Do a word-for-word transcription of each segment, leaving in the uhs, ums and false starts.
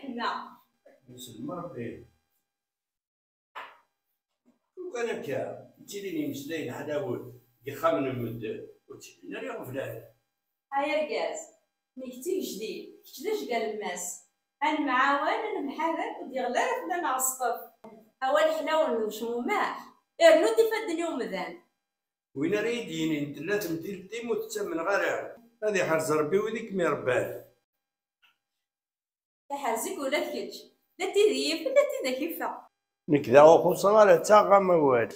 Nna. Yesellem Ṛebbi. Lukan akka, ttilin imeslayen ḥlawet deg yexxamen n medden, ur ttilin ara iɣeblan. Ay argaz, nekk d tigejdit, kečč d ajgal n mass. Ad nemɛawan, ad nemḥader, ur d-iɣelli ara fell-aneɣ sṭef. Awal ḥlawen d ucmumeḥ, irnu-d ifadden i umdan. Win ara yi-d-yinin tella temtilt-im ur tettamneɣ ara. Ad iḥrez Ṛebbi wid i kem-iṛebban. Iḥrez-ik ula d kečč, la d tid i yifen, la d tid ak-iffeɣ. Nekk daɣ ur xuṣṣeɣ ara, ttaɣeɣ-am awal.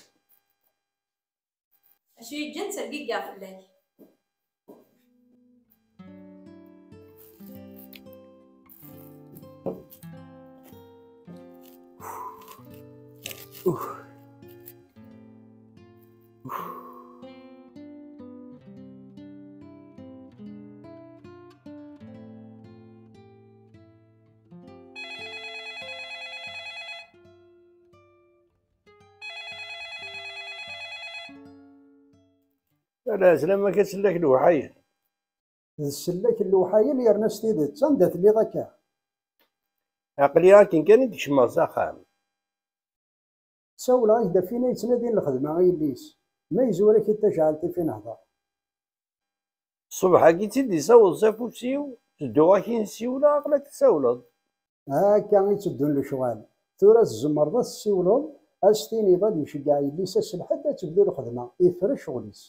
Acu yeǧǧan ttergigiɣ fell-ak? Ala, sslam-ak a sellak lewḥayen. D sellak n lewḥayen yerna s tidet, anda telliḍ akka? Aql-i akken kan i d-kecmeɣ s axxam. Ssawleɣ-ak-d ɣef win ay yettnadin lxedma i yelli-s, ma yezwar-ak-id tajɛelt i f-inehder. Ṣṣbeḥ-agi i tt-id-issaweḍ s afus-iw, tedduɣ-ak-in ssiwleɣ, aql-ak tessawleḍ. Akka i tteddun lecɣal. Tura tzemreḍ ad tessiwleḍ, ad s-tiniḍ ad iceggeɛ yelli-s ass n lḥedd ad tebdu lxedma, ifra ccɣel-is.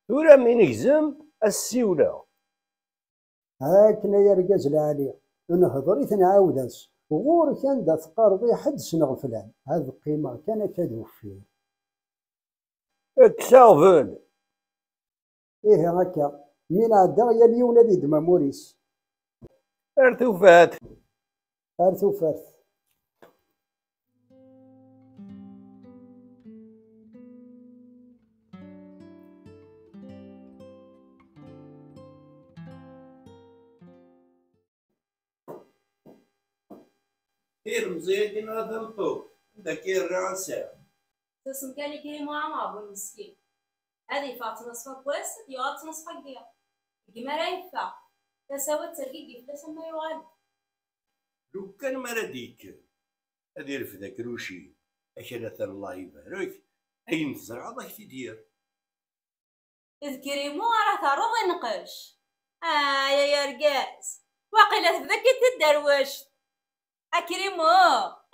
Tura mi negzem, ad s-ssiwleɣ. Akken ay argaz lɛali, nhder-it nɛawed-as, ɣur-k anda teqqareḍ i ḥedd sneɣ flan, ad qqimeɣ kan akka d uffir. Kkes aɣbel. Ihi akka, mi nɛedda yal yiwen ad iddem amur-is. Ar tufat. Ar tufat. Ilemẓi-agi neɣ a tameṭṭut, anda akka yerra ass-a? Tusem kan i Krim Uɛmer bu lmeskin. Ad yeffeɣ ttnaṣfa n wass, ad yuɣal ttnaṣfa n yiḍ. Deg mi ara yeffeɣ, tasa-w ad tergigi fell-as am ma yuɣal. Lukan mi ara d-yekker, ad irfed akruci, akal atan Allah ibarek, ayen tzerɛeḍ ad k-t-id-yerr. D Krimu ara terreḍ i nnqec. Ay, ay argaz, waqila tebda-k-id tedderwect. A Krimu,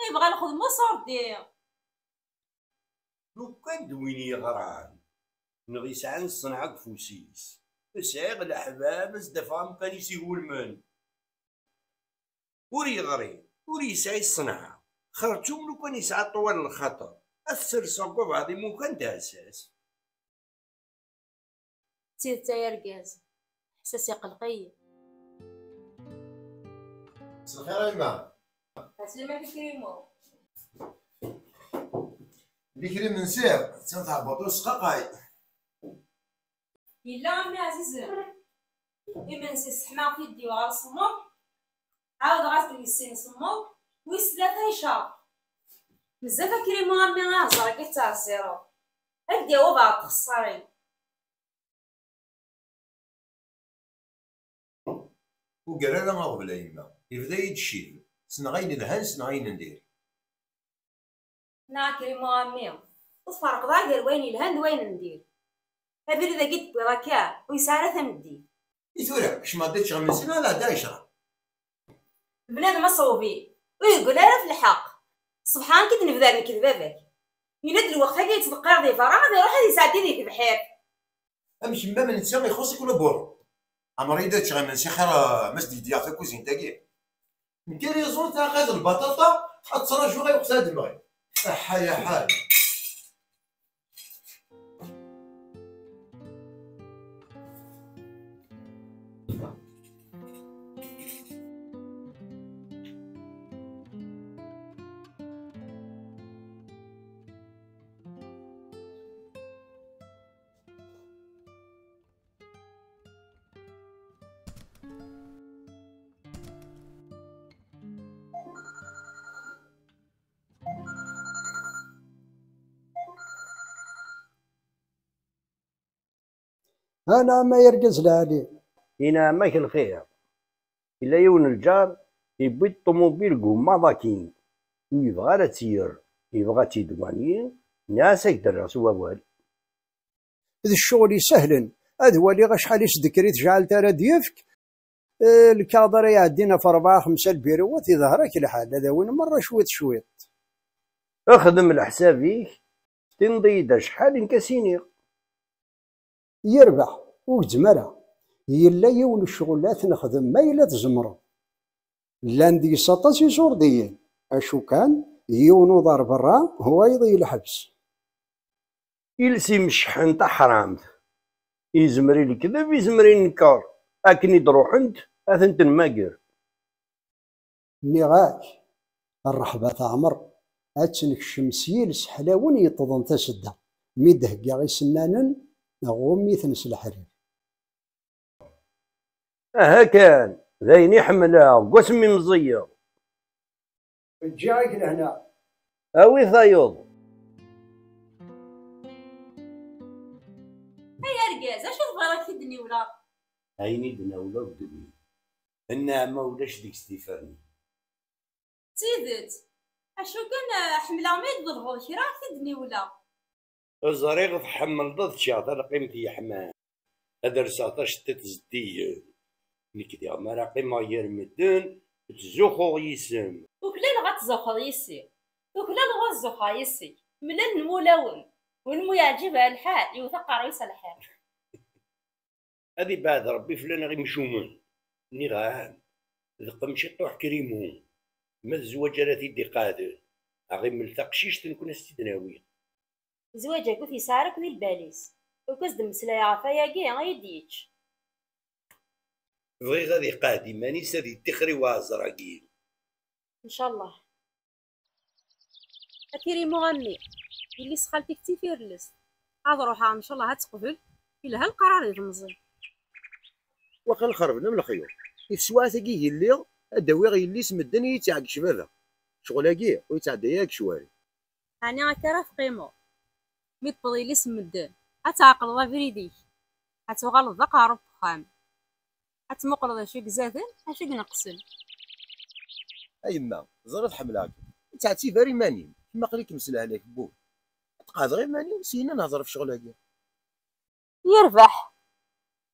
yebɣa lxedma uṣurdi. Lukan d win yeɣran, neɣ yesɛan ṣṣenɛa deg ufus-is. Sɛiɣ leḥbab, ad s-d-afeɣ amkan-is iwulmen. Ur yeɣri, ur yesɛi ṣṣenɛa. Xertum lukan yesɛa ṭṭwal n lxaṭer, ad t-serseɣ deg wabɛaḍ imukan d aɛessas. D tidet ay argaz, ḥsas iqelleq-iyi. Mselxir a yemma. Ɛeslama-k a Krimu. D ikrem n sir, attan tɛebbuḍt ur sqaqay. Yella a mmi ɛzizen. Imensi sseḥmaɣ-t-id yuɣal semmeḍ, ɛawdeɣ-as-d wis sin semmeḍ, wis tlata icaḍ. Bezzaf a Krimu a mmi aheẓẓer-agi tettɛezzireḍ. Ad k-d-yawi ubeɛḍ txessarin. Ur ggar ara aɣbel a yemma, yebda-yi-d ccib, ssneɣ ayen lhan, ssneɣ ayen n dir. Neɣ a Krimu a mmi, ur tferqeḍ ara gar wayen yelhan d wayen n dir. Abrid-agi d-tewwiḍ akka, ur yesɛi ara tameddit. I tura, kecmeɣ-d ad ččeɣ imensi neɣ ad ɛeddiɣ ad yecreɣ? Bnadem aṣewbi, ur yeggul ara ɣef lḥeqq. Ṣṣbeḥ-a nekk i d-nebder nekk d baba-k. Yella-d lweqt-agi yettḍeqqir di berra, ad iruḥ ad yesɛeddi di tebḥirt. Amek mma-m netta ixuṣ-ik ulabuṛu? Ɛmer-iyi-d ad ččeɣ imensi xir, eh, ma s-d-yedyaɣ takuzint-agi. Nekk ara yeẓrun taɣiḍ lbaṭaṭa, ad ttṛajuɣ ay weqt ad d-mɣi. Aḥay, aḥay. Anɛam ay argaz lɛali. Inɛem-ak lxir. Yella yiwen n lǧar Yewwi-d ṭumubil deg ummaḍ akin, ur yebɣi ara ad tt-yerr, yebɣa ad tt-id-wani, nniɣ-as ad k-d-rreɣ s wawal. D ccɣel isehlen, ad waliɣ acḥal i s-d-kker i tejɛelt ara d-yefk, eh, lkaɣeḍ ara iɛeddin ɣef rebɛa xemsa lbiruwat, iḍher-ak lḥal, ad awin merra cwiṭ cwiṭ. Xdem leḥsab-ik, tiniḍ-iyi-d acḥal, nekk ad s-iniɣ. Yerbeḥ, ur gezzem ara. Yella yiwen n ccɣel ad t-nexdem ma yella tzemreḍ. Llan deg-s aṭas isurdiyen, acu kan, yiwen uḍar berra, wayeḍ i lḥebs. Iles imecḥen taḥramt, izmer i lekdeb, izmer i nnkeṛ, akken i d-ruḥent, ad tent-nmager. Nniɣ-ak, rreḥba teɛmer, ad tt-nekcem s yiles ḥlawen yeṭṭḍen tasedda, mi d-heggaɣ isennanen, ɣumm-iten s leḥrir. Aha kan, d ayen i ḥemmleɣ, deg wasmi meẓẓiyeɣ. Ǧǧiɣ-ak lehna. Awi tayeḍ. Ay argaz, acu tebɣiḍ ad k-id-niwleɣ? Ayen i d-nawleɣ deg-wi. Nneɛma ulac deg-s tifernit. D tidet. Acu kan, eh, ḥemmleɣ ma d-tḍelbeḍ kra, ad k-id-niwleɣ. Ẓriɣ tḥemmleḍ ad ččeɣ talqimt yeḥman, ad rseɣ taceṭṭiṭ zeddigen. Nekk diɣ mi ara qqimeɣ gar medden, ttzuxxuɣ yis-m. Uklaleɣ ad tzuxxeḍ yis-i. Tuklaleḍ ad zuxxeɣ yis-k. Mlalen wulawen. Win mu yeɛǧib lḥal, yewwet aqerru-s lḥiḍ. Ad ibeɛɛed Ṛebbi fell-aneɣ imcumen. Nniɣ-am, d qemciṭuḥ krimu, ma d zzwaǧ ara t-id-iqeɛden, aɣ-imel taqcict nekni ad s-tt-id-nawi. Zzwaǧ-agi ur t-yesɛi ara akk di lbal-is. Ur k-as-d-mmeslayeɣ ɣef wayagi, ad yi-d-yečč. Bɣiɣ ad iqeɛɛed iman-is, ad ittixer i uɛeẓẓer-agi. Ncallah. A tirimu a mmi, yelli-s xalti-k d tifirellest. Ad ruḥeɣ ncallah ad teqbel, yelha leqrar i temẓi. Waqil xerben am lexyuḍ. I teswiɛt-agi i lliɣ, ad d-awiɣ yelli-s medden i yi-tt-iɛeggec baba. Ccɣel-agi ur yettɛedday ara deg ccwari. Ɛni akka ara teqqimeḍ? Mi tewweḍ yelli-s n medden, ad tɛeqleḍ abrid-ik, ad tuɣaleḍ d aqerru n wexxam. Ad tmuqleḍ acu i izaden, acu i ineqsen. A yemma, ẓriɣ ḥemmleɣ-kem. Ur ttɛettib ara iman-im. Kemm aql-ikem s lehlak n wul. Ad qeɛdeɣ iman-iw, syin ad nehder ɣef ccɣel-agi. Yerbeḥ.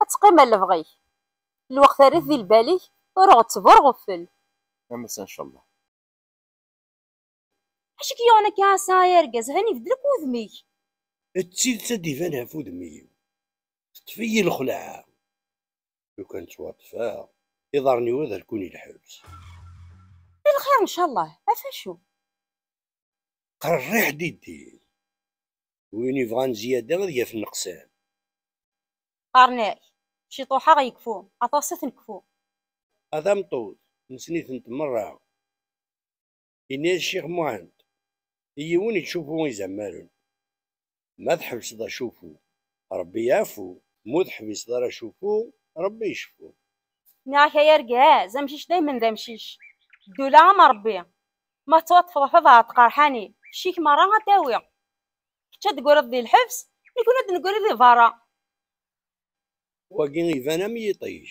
Ad teqqim ar lebɣi-k. Lweqt err-it di lbal-ik, ur ɣetteb ur ɣeffel. Am ass-a, ncallah. Acu k-yuɣen akka ass-a ay argaz? Atan ibeddel akk wudem-ik. D tidet ad d-iban ɣef wudem-iw. Teṭṭef-iyi lxelɛa. Lukan ttwaṭṭfeɣ, iḍarren-iw ad rkun i lḥebs. I lxir, ncallah, ɣef acu? Qerriḥ diddi. Win yebɣan zzyada ad yaf nneqsan. Qqaren-ak, ciṭuḥ-a yekfu, aṭas ad t-nekfu. A tameṭṭut, nessen-itent merra. Ini-as Ccix Muḥend, i yiwen ittcufu izamaren. Ma tḥebseḍ acufu, Ṛebbi iɛeffu. Ma ur teḥbiseḍ ara acufu, Ṛebbi iceffu. Nniɣ-ak ay argaz, amcic daymen d amcic. Ddula am Ṛebbi. Ma tettwaṭṭfeḍ ɣef abeɛḍ tqerḥani, ccik merra ad tawi. Kečč ad d-tegriḍ di lḥebs, nekni ad d-negri di berra. Wagi iban am yiṭij.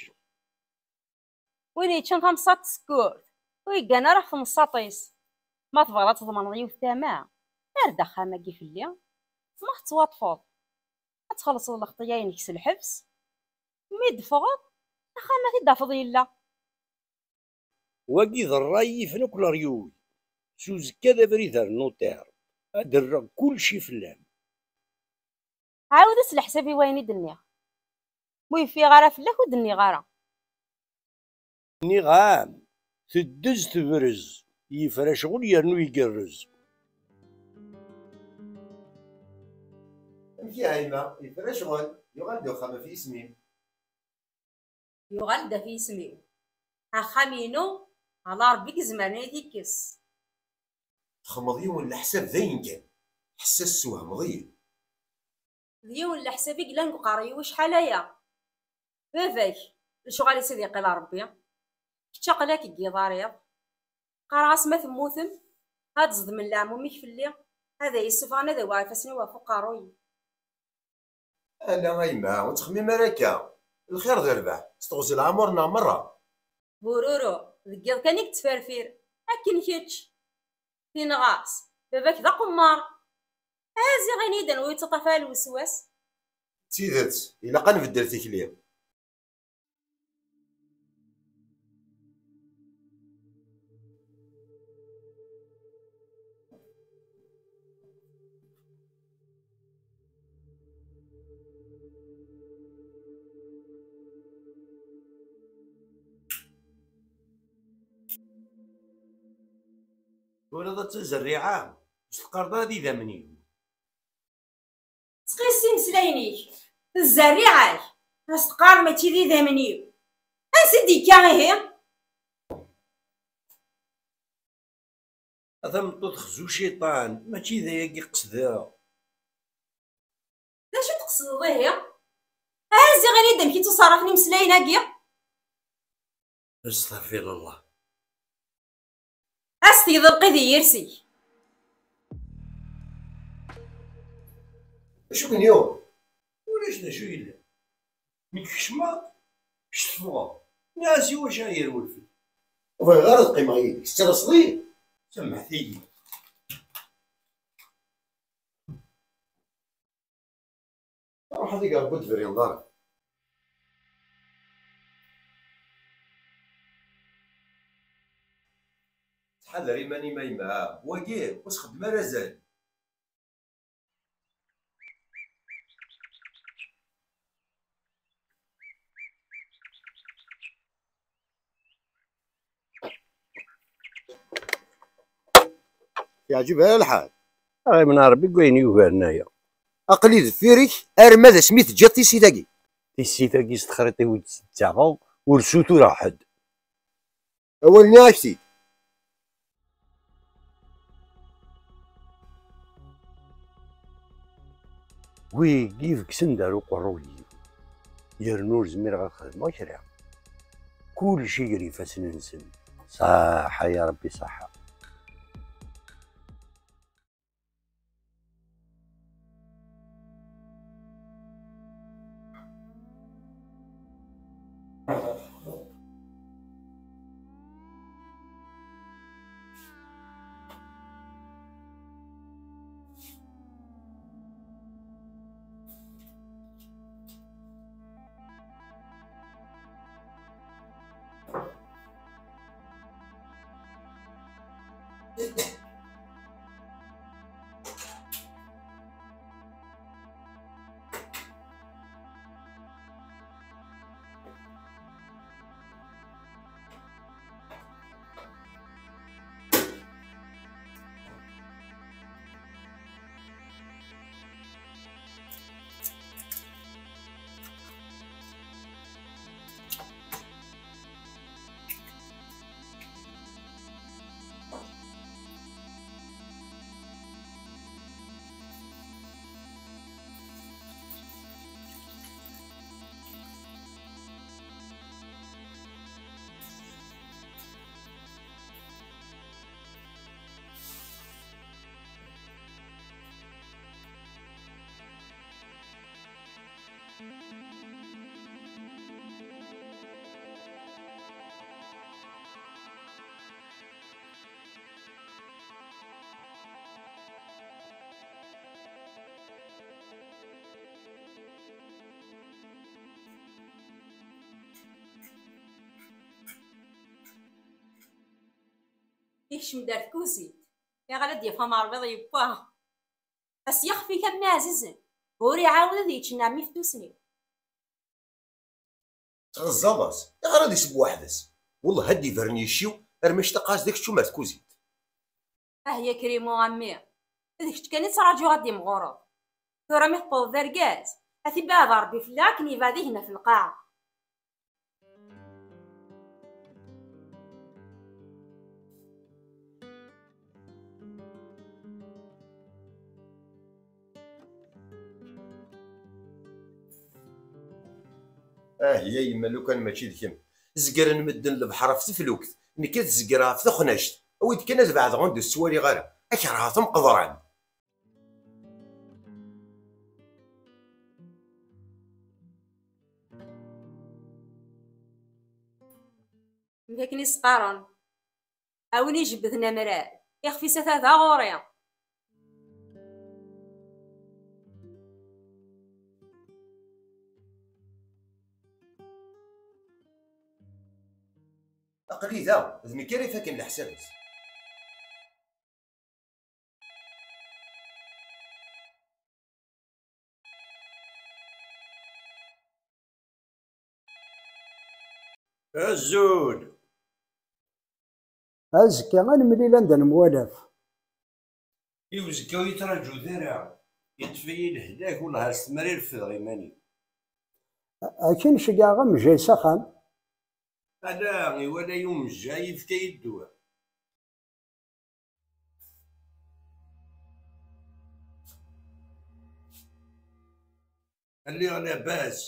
Win yeččan tamsaṭ tsekkurt, ur yeggan ara ɣef temsaṭ-is. Ma tebɣiḍ ad tḍemneḍ yiwet tama, err-d axxam-agi fell-i, ma tettwaṭṭfeḍ, ad txellṣeḍ lexṭiya-inek s lḥebs, mi d-teffɣeḍ, axxam ad t-id-tafeḍ yella. Wagi d ṛṛay yifen akk leryuy. S uzekka d abrid ar nuṭir. Ad d-rreɣ kulci fell-am. Ɛawed-as leḥsab i wayen i d-nniɣ. Ma ur yeffiɣ ara fell-ak, ur d-nniɣ ara. Nniɣ-am, teddez tebrez, yefra ccɣel yernu igerrez. Amek ihi a yemma? Yefra ccɣel, yuɣal-d uxxam ɣef yisem-im. Yuɣal-d ɣef yisem-iw. Axxam-inu, ala Ṛebbi i izemren ad yi-t-ikkes. Txedmeḍ yiwen n leḥsab d ayen kan. Ḥess-as tessewhmeḍ-iyi. D yiwen n leḥsab i yellan deg uqerruy-iw acḥal aya. Baba-k, lecɣal-is ad yeqqil Ṛebbi. Kečč aql-ak deg yiḍ-ariḍ. Qqareɣ-as ma temmutem, ad ẓedmen leɛmum-ik fell-i, ad iyi-ssufɣen ad awiɣ ifassen-iw ɣef uqerruy. Ala a yemma, ur ttxemmim ara akka. Lxir d rrbeḥ, s teɣzi lɛamur-nneɣ merra. Bururu, Deg yiḍ kan i yettferfir. Akken kečč. Tinɣas, baba-k d aqemmar. Aha ziɣ ini-d anwa yettaṭṭaf ara lweswas. D tidet, ilaq ad nbeddel tikli. Twalaḍ a d tazerriɛa, ur s-teqqareḍ ara d idammen-iw. Ttqis imeslayen-ik, d zzerriɛa-k, ad s-teqqareḍ mačči d idammen-iw. Ansi d-ikka ihi? A tameṭṭut xzu ciṭan, mačči d ayagi qesdeɣ. D acu tqesdeḍ ihi? Aha ziɣ ini-d amek i ttuṣerrafen imeslayen-agi. Astaɣfirullah. Ad s-tgeḍ lqid i yirs-ik. Acu ken-yuɣ? Ulac d acu yellan. Nekk kecmeɣ, kečč teffɣeḍ. Nniɣ-as i wacu ara yerwel fell-i. Ur bɣiɣ ara ad qqimeɣ yid-k. Tettalaseḍ-iyi? Samḥet-iyi. Ruḥ ad iger bu-d-brineḍ ara. Ttḥadar iman-im a yemma, wagi ur s-xeddem ara azal. Yeɛǧeb ara lḥal. Aɣ-imneɛ Rebbi deg wayen yugaren aya. Aql-i deffir-k arma d asmi teǧǧiḍ tissit-agi. Tissit-agi s texriṭ-iw i d-tettaɣeḍ, ur ssutureɣ ḥedd. Awal-nni ak-t-id. Wigi begsen-d ar uqerruy-iw, yernu ur zmireɣ ad xedmeɣ kra. Kullec i gar ifassen-nsen. Ṣaḥa ya Rebbi, ṣaḥa. Ikcem-d ar tkuzint, iɣli ad d-yaf amerbiḍ yewwa. Asyexef-ik a mmi ɛzizen, ur iɛawed ad yečč nneɛm-if tussni. Tɣeẓẓaḍ-as, iɣer ad iseww weḥd-s? Wellah ad d-ibren yicci-w armi ctaqeɣ-as d akeččum ar tkuzint. Ah ya Krimu a mmi, d kečč kan i ttraǧuɣ ad d-imɣureḍ. Tura mi tewweḍ d argaz, ad t-ibeɛɛed Rebbi fell-aɣ akken yebɛed igenni ɣef lqaɛa. Ah ya yemma, lukan mačči d kemm. Zegren medden lebḥer ɣef teflukt, nekk ad zegreɣ ɣef texnact. Awi-d kan ad beɛdeɣ anda ur ttwaliɣ ara. Ad kerheɣ tameqḍran. Amek akken i s-qqaren, a win ijebbden amrar, ixef-is ata da ɣur-i. Aql-i da, d nekk ara ifaken leḥsab-is. Azul! Azekka ad nemlil anda nemwalaf. I uzekka ur yi-ttraǧut ara. Yeṭṭef-iyi lehlak, wellah ar s tmara i refdeɣ iman-iw. Akin ceggɛeɣ amejjay s axxam. Ala, iwala-yi umejjay, yefka-yi ddwa. Lliɣ labas.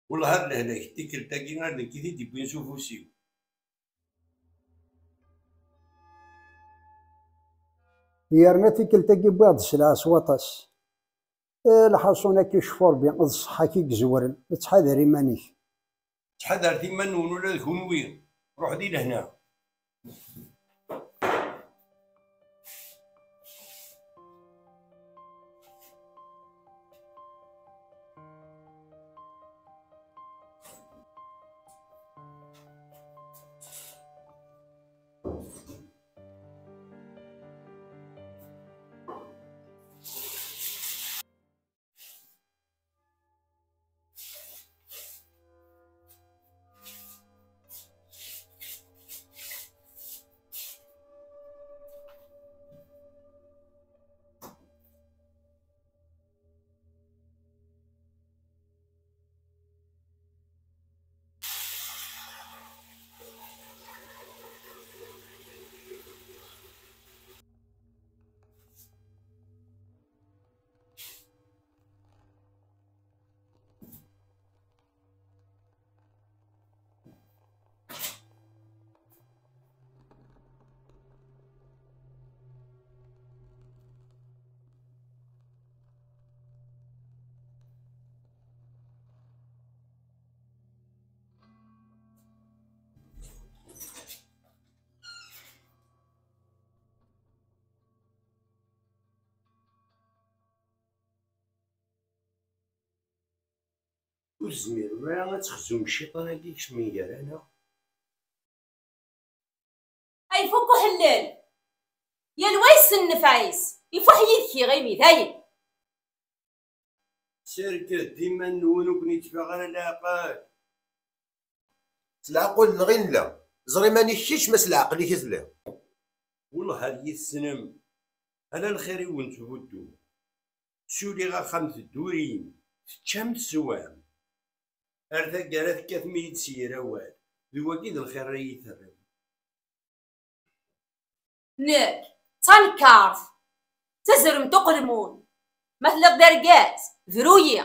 Wellah ar lehlak, tikkelt-agi ar d nekk i t-id-iwwin s ufus-iw. Yerna tikkelt-agi wwiɣ-d sselɛa s waṭas. Eh, lḥaṣun akka icfu Ṛebbi, d ṣṣeḥḥa-k i izewren, ttḥadar iman-ik. Ttḥadaret iman-nwen ula d kunwi, ruḥ di lehna. Ur tezmirem ara ad texzum cciṭan-agi ikecmen gar-aneɣ? Ayfuk uḥellel! Yal wa yessen nnfeɛ-is, ifuḥ yid-k iɣimi, dayen! Serket-d iman-nwen, ur ken-itteffeɣ ara leɛqel. S leɛqul-nneɣ i nella. Ẓer iman-ik kečč ma s leɛqel-ik i telliḍ. Wellah ar yi-tessnem, ala lxir i wen-ttbudduɣ. Suliɣ axxam teddurim, teččam teswam. Ar taggara tekkatem-iyi-d s yir awal, d wagi i d lxir ara yi-terrem. Nekk, d tanekkart, d tazremt uqelmun. Ma telliḍ d argaz, bru-yi.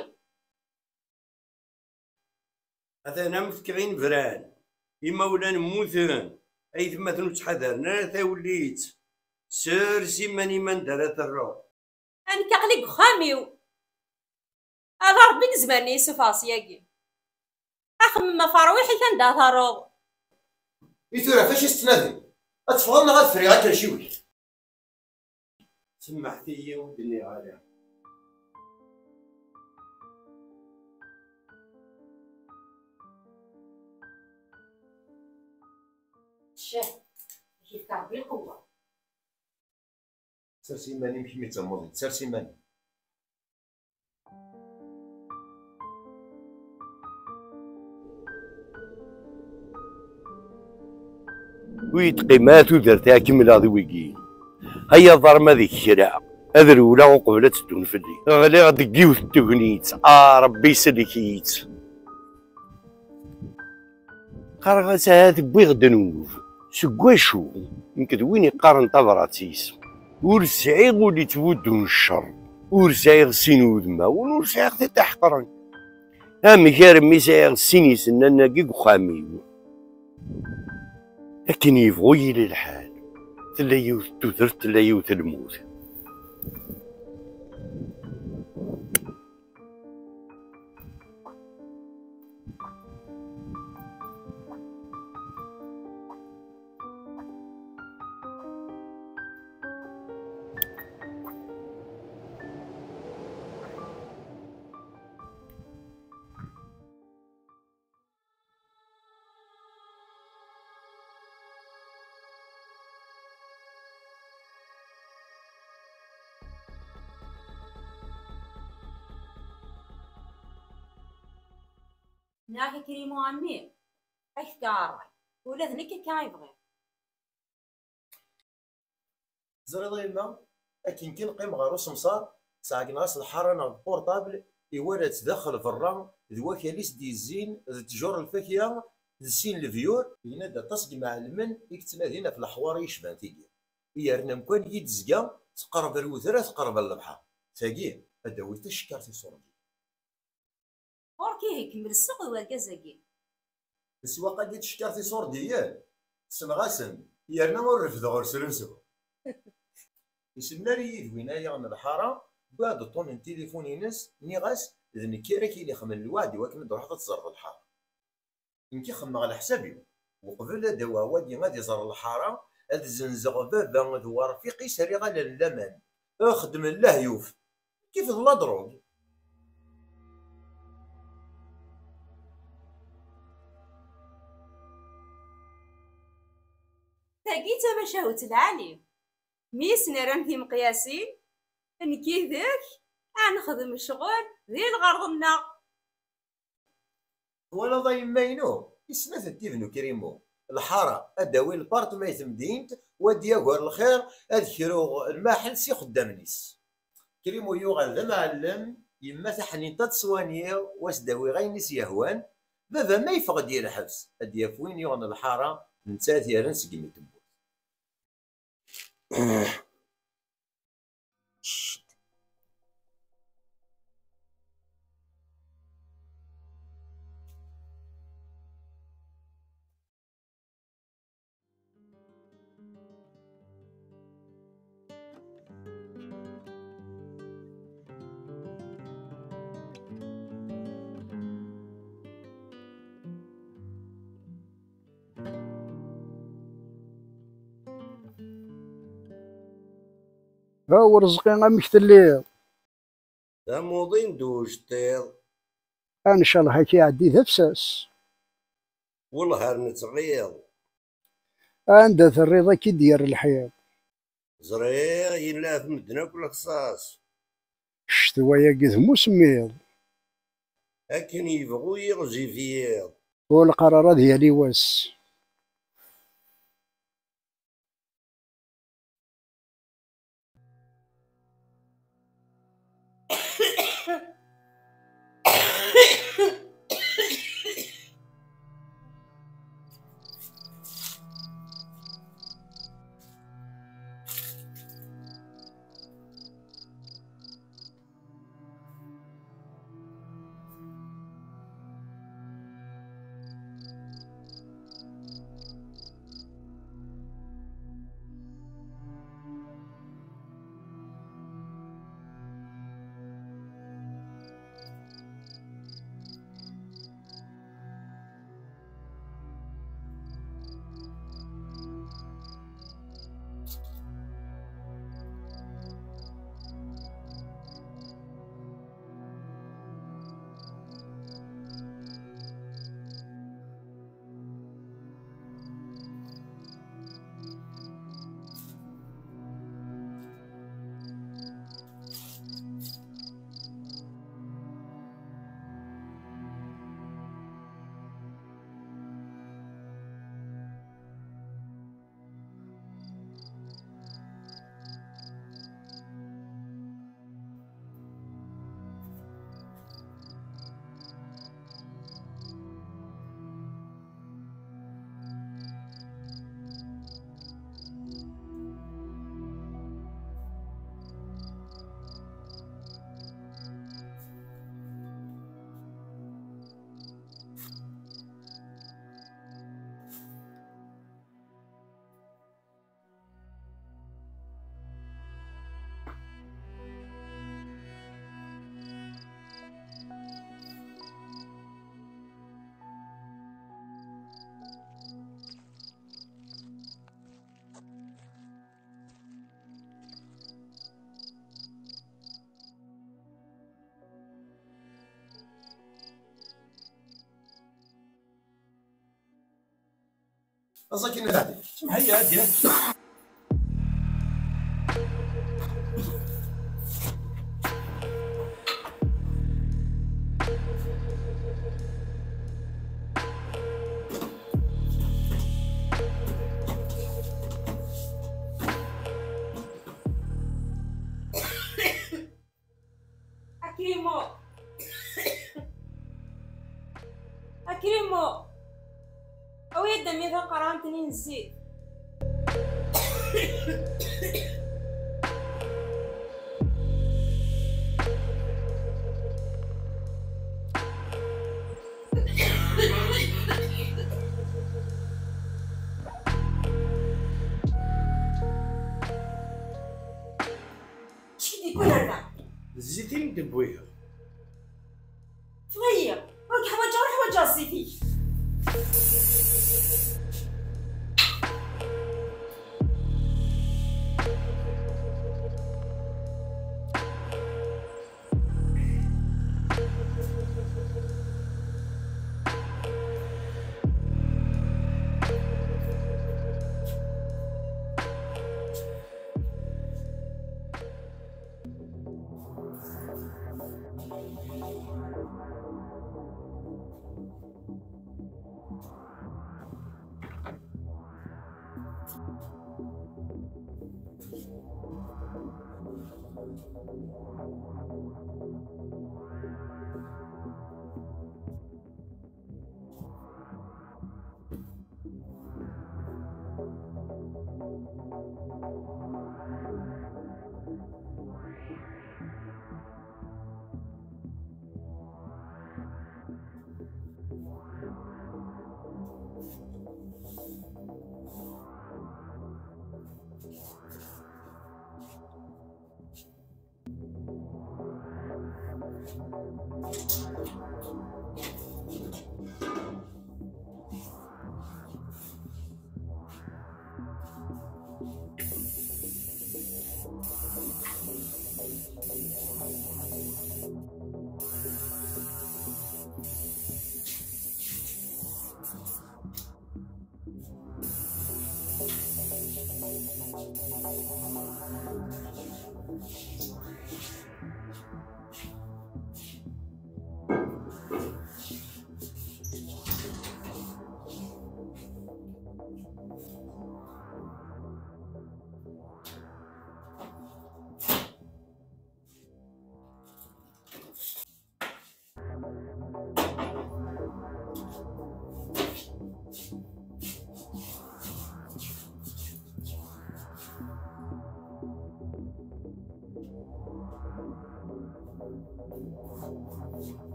Atan am fkiɣ inebran, imawlan mmuten, aytmaten ur ttḥadaren ara tawellit. Sers iman-im anda ara terreḍ. A nekk aql-i deg uxxam-iw. Ala Ṛebbi i izemren i yessufeɣ syagi. Axemmem ɣef ṛṛwiḥ-ik anda ara terreḍ. I tura, ɣef acu i tettnadiḍ? Ad teffɣeḍ neɣ ad friɣ akerciw-ik? Semmeḥt-iyi, ur d-nniɣ ara. Ccah, yefka Ṛebbi lqewwa. Sers iman-im, kemm i d tamuḍint, sers iman-im. Ur yi-d-qqim ara tudert i kemmleɣ d wigi. Ay aḍar ma deg kra, ad rewleɣ uqbel ad teddun fell-i. Ɣliɣ deg yiwet n tegnit, a Ṛebbi sellek-itt. Qqareɣ-as ahat wwiɣ-d nnub. Seg wacu? Nekk d win iqqaren tabrat-is. Ur sɛiɣ ul ittbuddun ccer, ur sɛiɣ sin udmawen, ur sɛiɣ tiṭ iḥeqren. Amek armi sɛiɣ sin isennanen-agi deg uxxam-iw? Akken yebɣu yili lḥal, tella yiwet n tudert, tella yiwet n lmut. Nniɣ-ak a Krim a ɛemmi, ad k-fkeɣ ṛṛay. Ula d nekk akka i bɣiɣ. Teẓriḍ a yemma, akken kan qqimeɣ ɣer usemṣar, sɛeggneɣ-as lḥara neɣ deg portable, iwala-tt daxel berra, d wakal-is d-yezzin, d ttjur lfakya, d sin lebyur. Yenna-d aṭas n yimɛellmen i yettnadin ɣef leḥwari yecban tigi. Yerna mkan i d-tezga, teqreb ar udrar, teqreb ar lebḥer. Tagi, ad d-tawi tacekkart iṣurdiyen. Ɣur-k ihi, kemmel ssuq d wergaz-agi. Leswaq-agi d tcekkart iṣurdiyen, ssneɣ-asen, yerna ur refdeɣ ur srunsuɣ. Isennari-yi-d win-a yaɣ n lḥara, wwiɣ-d uṭṭun n tilifun-ines, nniɣ-as, d nekk ara k-ilixmen lweɛd i wakken ad d-truḥeḍ ad teẓreḍ lḥara. Nekk xemmeɣ leḥsab-iw, uqbel ad d-awiɣ wagi ad iẓer lḥara, ad zzenzeɣ baba d warfiq-is ar iɣallen n laman. Xedmen lehyuf. Kif d la drogue. Tagi d tamacahut lɛali. Mi s-nerram timeqyasin, nekk yid-k, ad nexdem ccɣel di lɣerḍ-nneɣ. Twalaḍ a yemma-inu? Isem-is n tibnu Krimu. Lḥara, ad d-awi lpart ma i temdint, wa d-yagar lxir, ad kruɣ lmaḥel s ixeddamen-is. Krimu yuɣal d amɛellem, yemma taḥnint ad t-swaniɣ, wa s-d-awiɣ ayen i s-yehwan. Baba ma yeffeɣ-d i lḥebs, ad d-yaf win yuɣen lḥara, d netta ad t-yerren seg imi tewwet. A Urezqi, amek telliḍ? D amuḍin d ujeṭṭiḍ. Ncallah ad k-iɛeddi d afessas. Wellah ar nettɣiḍ. Anda terriḍ ad k-id-yerr lḥiḍ. Ẓriɣ yella ɣef medden akk lexṣaṣ. Ccetwa-yagi d musemmiḍ. Akken yebɣu yiɣzif yiḍ. Ur neqqar ara d yal i wass. Aẓ akken ad ɛeddi. Semḥ-iyi, ɛeddi. Krimo. A Krimo. Awi-d a mmi taqerɛant-nni n zzit. Acu i d-yewwin ar da? D zzit i m-d-wwiɣ. Ṭṭef-iyi, ur k-ḥwaǧeɣ, ur ḥwaǧeɣ zzit-ik.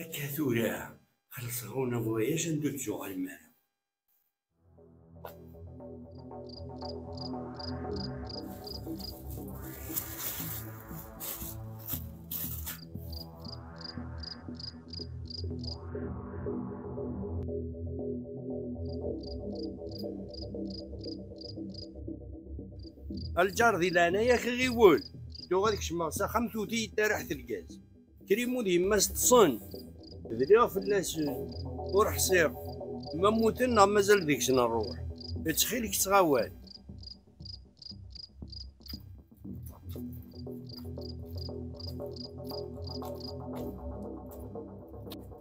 Akka tura, xellṣeɣ un avoyage anda ur d-tuɣalem ara. A lǧar, di leɛnaya-k, ɣiwel. Tedduɣ ad kecmeɣ s axxam, tewwet-iyi-d taraḥt n lgaz. Krimo d yemma-s ṭṭsen. Dliɣ fell-asen, ur ḥṣiɣ ma mmuten neɣ mazal deg-sen ṛṛuḥ. Ttxil-k, ttɣawal.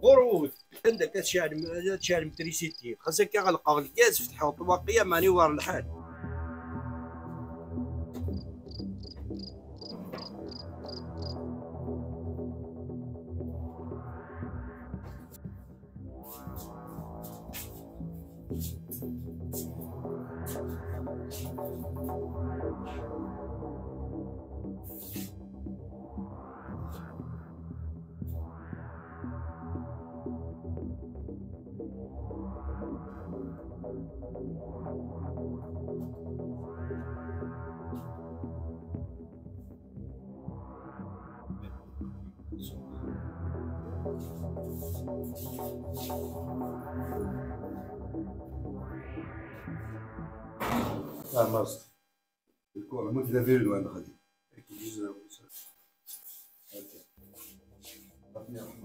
Ɣurwet, anda akka tceɛlem, ad tceɛlem trisiti. Xas akka ɣelqeɣ lgaz, fetḥeɣ ṭwaqi, aman iwer lḥal. Ah, mince. Le cours, le mot de la ville, loin de Radi. Ok.